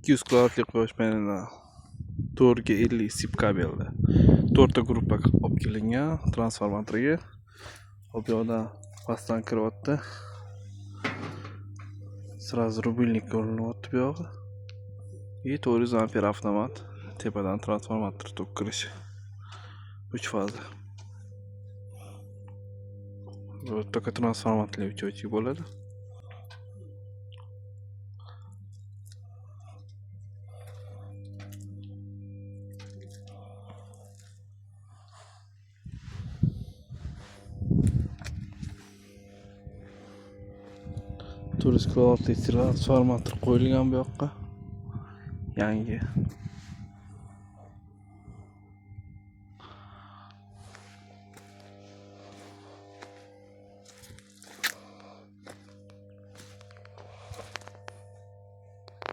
200 kilovatlik quyosh paneli 4 ga 50 sip kabelda. 4 ta gruppa olib kelingan transformatorga. Hop, bu yoqdan pastdan kiryapti. Сразу рубильник ko'rinyapti bu yog'i. И 400 amper avtomat tepadan transformator tok kirishi. 3 faza. Bu только transformatorli счетчик bo'ladi. 400 kilovatli transformator qo'yilgan bu yoqqa. Yangi.